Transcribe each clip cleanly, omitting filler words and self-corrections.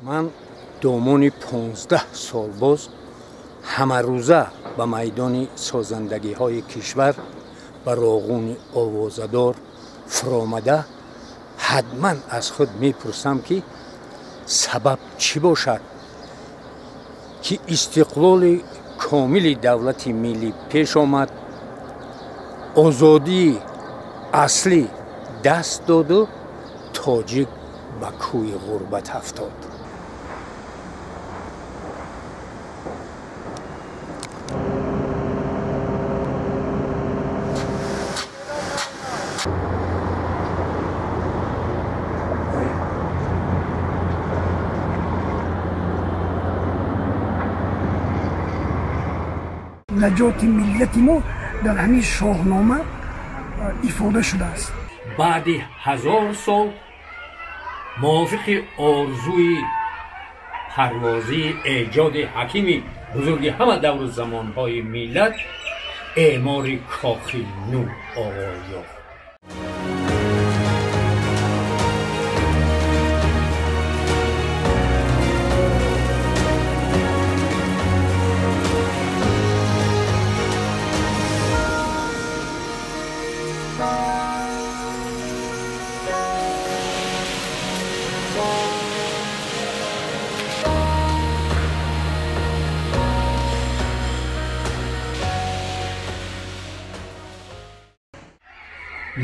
Ман домони 15 сол боз ҳамарӯза ба майдони созандагиҳои кишвар ба Роғуни овозадор фуромада ҳатман аз худ мепурсам, ки сабаб чӣ бошад, ки истиқлоли комили давлати миллӣ пеш омад, озодии аслӣ даст доду тоҷик ба кӯи ғурбат афтод. Наҷоти миллати мо дар ҳамин Шоҳнома ифода шудааст. Баъди 1000 сол мувофиқи орзуи парвозии эҷоди ҳакими бузурги ҳама давру замонҳои миллат эъмори кохи нур оғоз ёфт.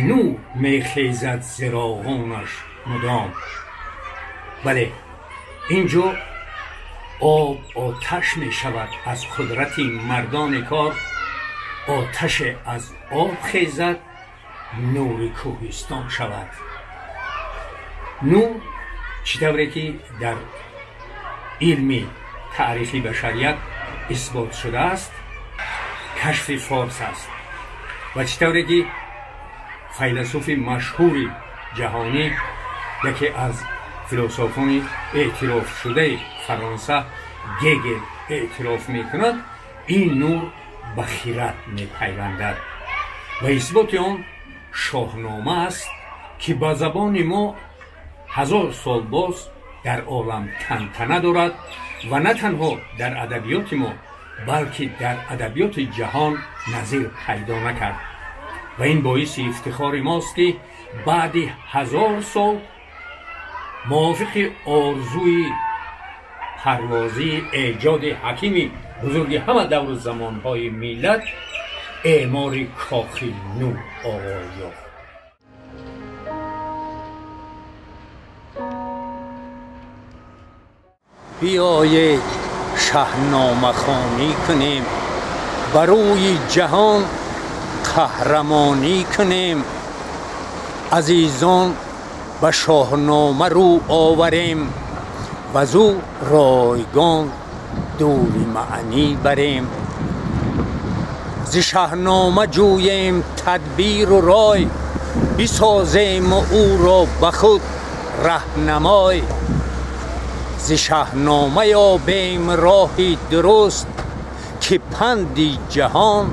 Нур мехезад зи Роғунаш мудом. Бале, инҷо об оташ мешавад аз қудрати мардони кор, оташе аз об хезад, нури кӯҳистон шавад. Нур чӣ тавре ки дар илми таърихи башарият исбот шудааст, кашфи форс аст ва чӣ тавре ки файласуфи машҳури ҷаҳонӣ, яке аз философони эътирофшудаи Фаронса Гегел эътироф мекунад, ин нур ба хират мепайвандад ва исботи он Шоҳнома аст, ки ба забони мо 1000 сол боз дар олам тантана дорад ва на танҳо дар адабиёти мо, балки дар адабиёти ҷаҳон назир пайдо накард. Ва ин боиси ифтихори мост, ки баъди 1000 сол мувофиқи орзуи парвозии эҷоди ҳакими бузурги ҳама давру замонҳои миллат эъмори кохи нур оғоз ёфт. Биёед шаҳномахонӣ кунем, ба рӯи ҷаҳон қаҳрамонӣ кунем, азизон ба Шоҳнома рӯ оварем ва зу ройгон дури маънӣ барем. Зи Шаҳнома ҷӯем тадбиру рой, бисозему ӯро ба худ раҳнамой. Зи Шаҳнома ёбем роҳи дуруст, ки панди ҷаҳон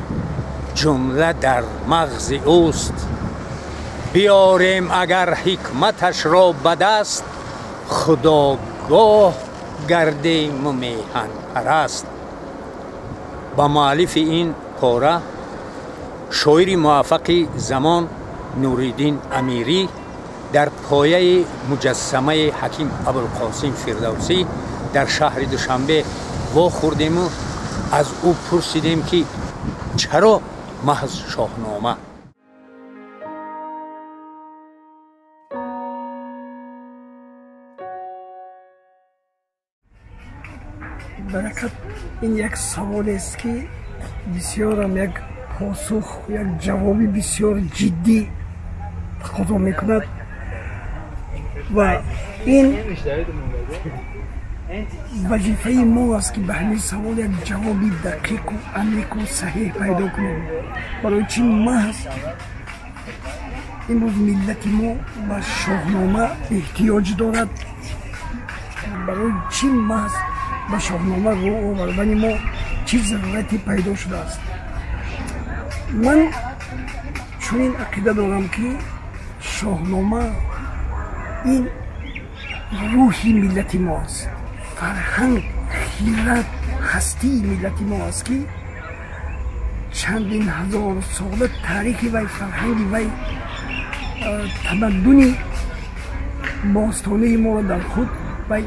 ҷумла дар мағзи ӯст. Биёрем агар ҳикматашро ба даст, худогоҳ гардему меҳанпараст. Ба муаллифи ин пора шоири муваффақи замон Нуриддин Амирӣ дар пояи муҷассамаи ҳаким Абулқосим Фирдавсӣ дар шаҳри Душанбе вохӯрдему аз ӯ пурсидем, ки чаро маҳз Шоҳнома? Баракат, ин як саволест, ки бисёрам як посух, як ҷавоби бисёр ҷиддӣ тақозо мекунад ва ин вазифаи мо аст, ки ба ҳамин савол як ҷавоби дақиқу амиқу саҳеҳ пайдо кунем. Барои чӣ маҳз имрӯз миллати мо ба Шоҳнома эҳтиёҷ дорад? Барои чӣ маҳз ба Шоҳнома рӯ овардани мо чӣ зарурате пайдо шудааст? Ман чунин ақида дорам, ки Шоҳнома ин рӯҳи миллати мо аст. Фарҳанг, хирад, ҳастии миллати мо аст, ки чандин ҳазор сола таърихи вай, фарҳанги вай, тамаддуни бостонаи моро дар худ вай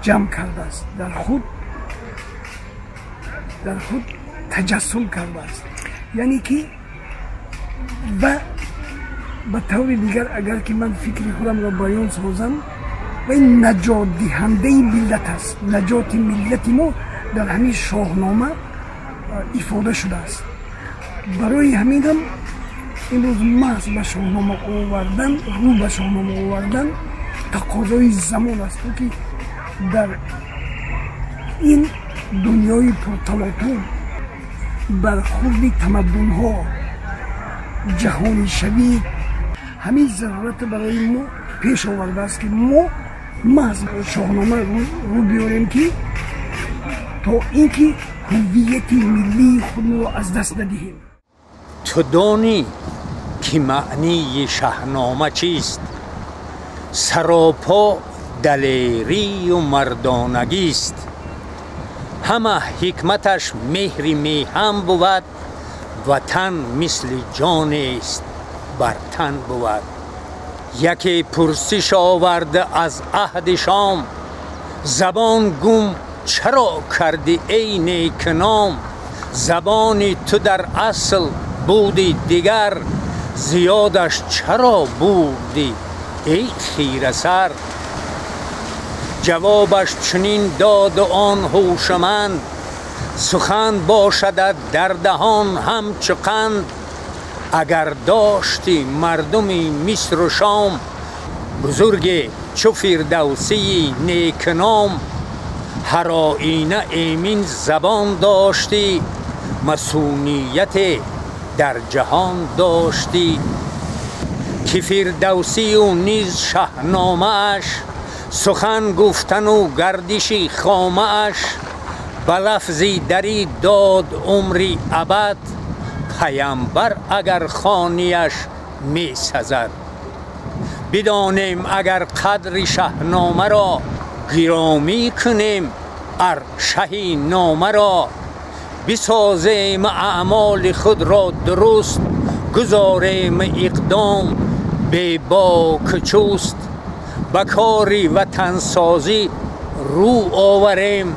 ҷамъ кардааст, дар худ таҷассум кардааст. Яъне ки ва ба таври дигар, агар ки ман фикри худамро баён созам, вай наҷотдиҳандаи миллат аст. Наҷоти миллати мо дар ҳамин Шоҳнома ифода шудааст. Барои ҳаминам имрӯз маҳз ба Шоҳнома овардан, рӯ ба Шоҳнома овардан тақозои замон аст, то ки дар ин дунёи пурталотум, бархурди тамаддунҳо, ҷаҳонишавӣ ҳамин зарурат барои мо пеш овардааст, ки мо маҳз Шоҳнома рӯ биёрем, ки то ин ки ҳуввияти миллии худро аз даст надиҳем. Ту донӣ, ки маънии Шаҳнома чист? Саропо далерию мардонагист. Ҳама ҳикматаш меҳри меҳан бувад, ватан мисли ҷонест, бар тан бувад. Яке пурсиш оварда аз аҳди Шом: «Забон гум чаро кардӣ, эй некном? Забони ту дар асл буди дигар, зиёдаш чаро бурдӣ, эй хирасар?» Ҷавобаш чунин доду он ҳушманд: «Сухан бошадат дар даҳон ҳамчу қанд. Агар дошти мардуми Мисру Шом бузурге чу Фирдавсии некном, ҳар оина эмин забон доштӣ, масунияте дар ҷаҳон доштӣ. Ки Фирдавсию низ Шаҳномааш, сухан гуфтану гардиши хомааш, ба лафзи дарӣ дод умри абад, паямбар агар хонияш месазад. Бидонем агар қадри Шаҳномаро, гиромӣ кунем ар шаҳи номаро, бисозем аъмоли худро дуруст, гузорем иқдом бебоку чуст, ба кори ватансозӣ рӯ оварем,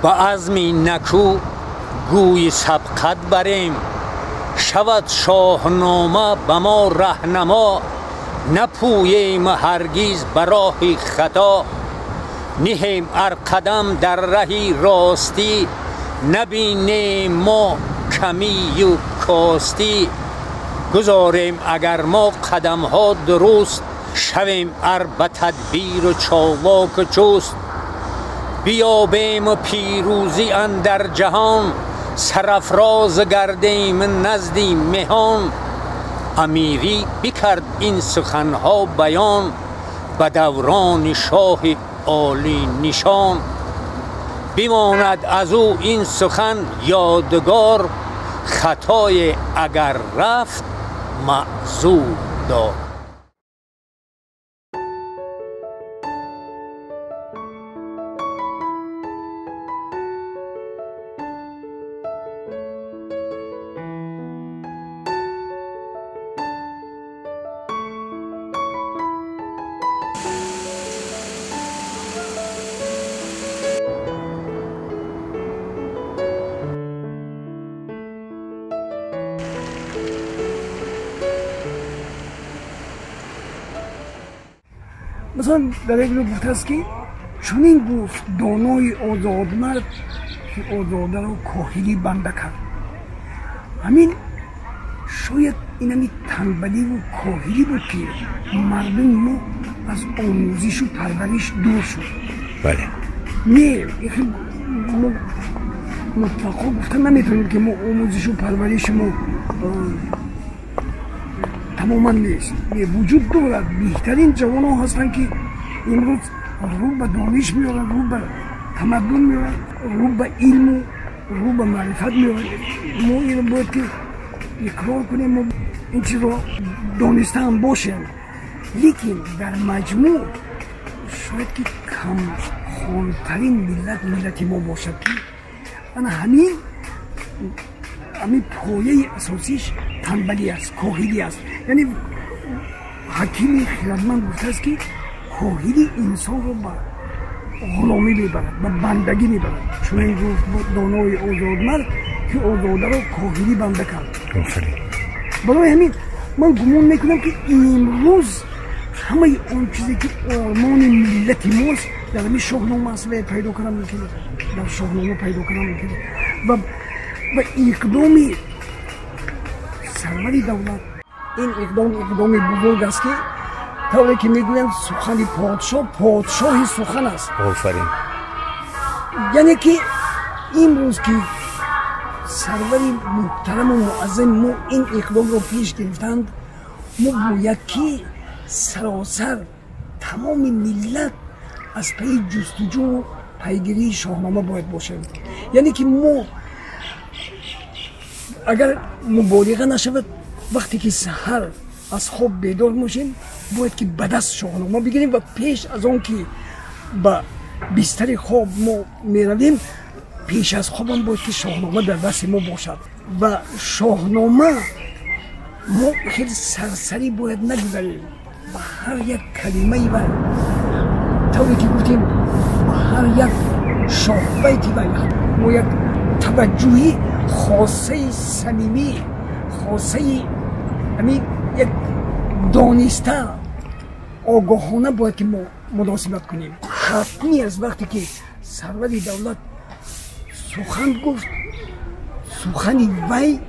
ба азми накӯ гӯи сабқат барем, шавад Шоҳнома ба мо раҳнамо, напӯем ҳаргиз ба роҳи хато, ниҳем ар қадам дар раҳи ростӣ, набинем мо камию костӣ, гузорем агар мо қадамҳо дуруст, шавем ар ба тадбиру чолоку чуст, биёбему пирӯзӣ андар ҷаҳон, сарафроз гардем назди меҳон». Амирӣ бикард ин суханҳо баён ба даврони шоҳи олинишон. Бимонад аз ӯ ин сухан ёдгор: хатое агар рафт, маъзур дор. Масалан, дар як ҷо гуфтааст, ки чунин гуфт донои озодмард, ки озодаро коҳилӣ банда кард. Ҳамин шояд инами танбаливу коҳилӣ буд, ки мардуми мо аз омӯзишу парвариш дур шуд. Бале. Не, мо мутлақо гуфта наметавонем, ки мо омӯзишу парвариши мо тамоман нест. Не, вуҷуд дорад. Беҳтарин ҷавонон ҳастанд, ки имрӯз рӯ ба дониш меоранд, рӯ ба тамаддун меоранд, рӯ ба илму рӯ ба маърифат меоранд. Мо инро бояд ки иқрор кунем, мо ин чизро донистаам бошем, лекин дар маҷмӯъ шояд ки камхонӣ. Китобхонтарин миллат миллати мо бошад, ки ана ҳамин пояи асосиш танбалӣ аст, коҳилӣ аст. Яъне ҳакими хирадманд гуфтааст, ки коҳилӣ инсонро ба ғуломӣ мебарад, ба бандагӣ мебарад. Чунин гуфт донои озодмард, ки озодаро коҳилӣ банда кард. Барои ҳамин ман гумон мекунам, ки имрӯз ҳамаи он чизе ки ормони миллати мост, дар ҳамин Шоҳнома аст ва пайдо кардан мумкин аст, дар Шоҳнома пайдо кардан мумкин аст. Ва иқдоми сарвари давлат, ин иқдом иқдоми бузург аст, ки тавре ки мегӯянд, сухани подшоҳ подшоҳи сухан аст. Офарин. Яъне ки имрӯз ки сарвари муҳтараму муаззами мо ин иқдомро пеш гирифтанд, мо бояд ки саросар тамоми миллат аз пайи ҷустуҷӯ, пайгирии Шоҳнома бояд бошем. Яъне ки мо агар муболиға нашавад, вақте ки саҳар аз хоб бедор мешем, бояд ки ба даст Шоҳнома бигирем ва пеш аз он ки ба бистари хоб мо меравем, пеш аз хобам бояд ки Шоҳнома дар дасти мо бошад. Ва Шоҳнома мо хеле сарсарӣ бояд нагузарем, ба ҳар як калимаи вай, тавре ки гуфтем, ба ҳар як шоҳбайти вай мо як таваҷҷӯҳи хосаи самимӣ, хосаи ҳамин як дониста, огоҳона бояд ки мо муносибат кунем. Ҳатмӣ аст, вақте ки сарвари давлат сухан гуфт, сухани вай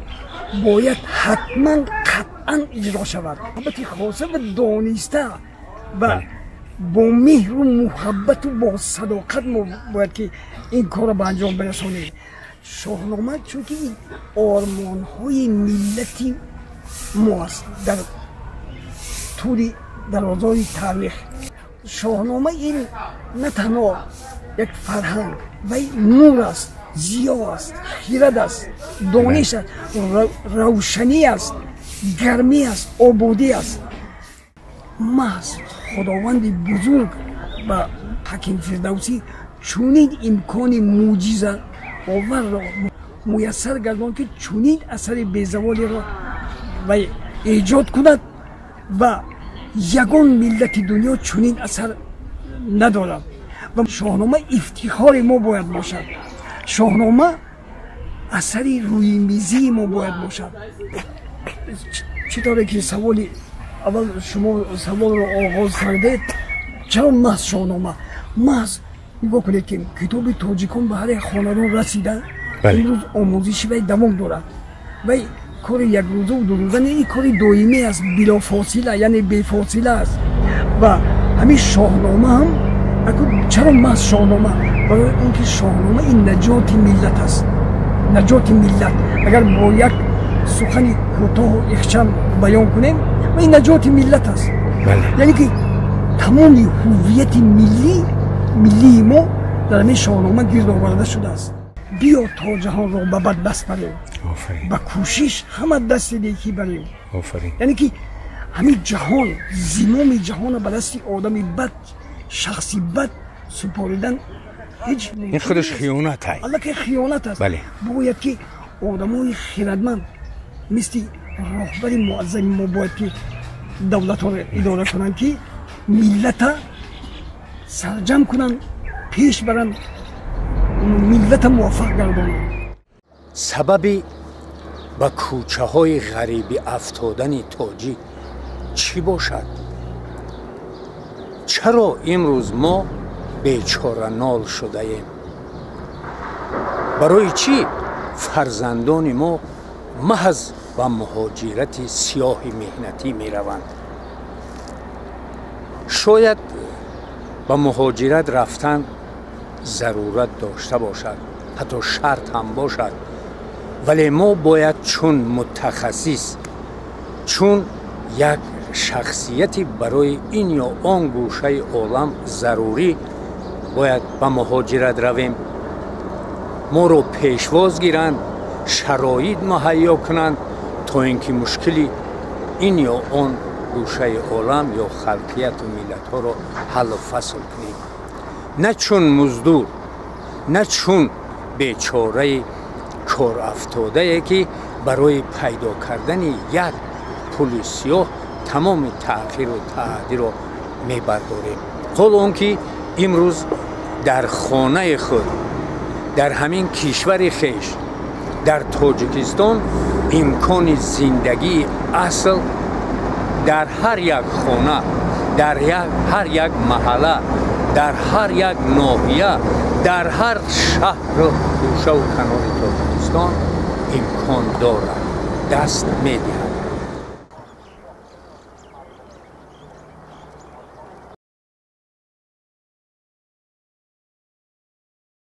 бояд ҳатман, қатъан иҷро шавад. Албатта, хоса ва дониста ва бо меҳру муҳаббату бо садоқат мо бояд ки ин корро ба анҷом бирасонем. Шоҳнома чунки ормонҳои миллати мо аст дар тӯли дарозои таърих. Шоҳнома ин на танҳо як фарҳанг, вай нур аст, зиё аст, хирад аст, дониш аст, равшанӣ аст, гармӣ аст, ободӣ аст. Маҳз Худованди бузург ба ҳаким Фирдавсӣ чунин имкони мӯъҷиза оварро муяссар гардон, ки чунин асари безаволеро вай эҷод кунад ва ягон миллати дунё чунин асар надорад. Ва Шоҳнома ифтихори мо бояд бошад, Шоҳнома асари рӯимизии мо бояд бошад. Чӣ тавре ки саволи аввал шумо саволро оғоз кардед, чаро маҳз Шоҳнома? Маҳз нигоҳ кунед, ки китоби тоҷикон ба ҳар як хонадон расида, имрӯз омӯзиши вай давом дорад. Вай кори якрӯзаву дурӯза не, ин кори доимӣ аст, билофосила, яъне бефосила аст. Ва ҳамин Шоҳнома ҳам, чаро маҳз Шоҳнома? Барои он ки Шоҳнома ин наҷоти миллат аст, наҷоти миллат. Агар бо як сухани кӯтоҳу ихчам баён кунем, ин наҷоти миллат аст. Яъне ки тамоми ҳуввияти миллии мо дар ҳамин Шоҳнома гирд оварда шудааст. Биё то ҷаҳонро ба бад даст барем, ба кӯшиш ҳама дасти некӣ барем. Яъне ки ҳамин ҷаҳон, зимоми ҷаҳонро ба дасти одами бад, шахси бад супоридан ҳеҷ ин худаш хиёнат аст. Аллакай хиёнат аст. Бояд ки одамои хирадманд мисли роҳбари муаззами мо бояд ки давлатҳоро идора кунанд, ки миллата сарҷам кунанд, пеш баранд, миллата муваффақ гардонанд. Сабаби ба кӯчаҳои ғарибӣ афтодани тоҷик чӣ бошад? Чаро имрӯз мо бечоранол шудаем? Барои чӣ фарзандони мо маҳз ба муҳоҷирати сиёҳи меҳнатӣ мераванд? Шояд ба муҳоҷират рафтан зарурат дошта бошад, ҳатто шарт ҳам бошад, вале мо бояд чун мутахассис, чун як шахсияти барои ин ё он гӯшаи олам зарурӣ бояд ба муҳоҷират равем, моро пешвоз гиранд, шароит муҳайё кунанд, то ин ки мушкили ин ё он гӯшаи олам ё халқияту миллатҳоро ҳаллу фасл кунем. На чун муздур, на чун бечораи корафтодае, ки барои пайдо кардани як пули сиёҳ тамоми таъхиру таъдиро мебардорем, ҳол он ки имрӯз дар хонаи худ, дар ҳамин кишвари хеш, дар Тоҷикистон, имкони зиндагии асл дар ҳар як хона, дар ҳар як маҳалла, дар ҳар як ноҳия, дар ҳар шаҳру гӯшаву канори Тоҷикистон имкон дорад, даст медиҳад.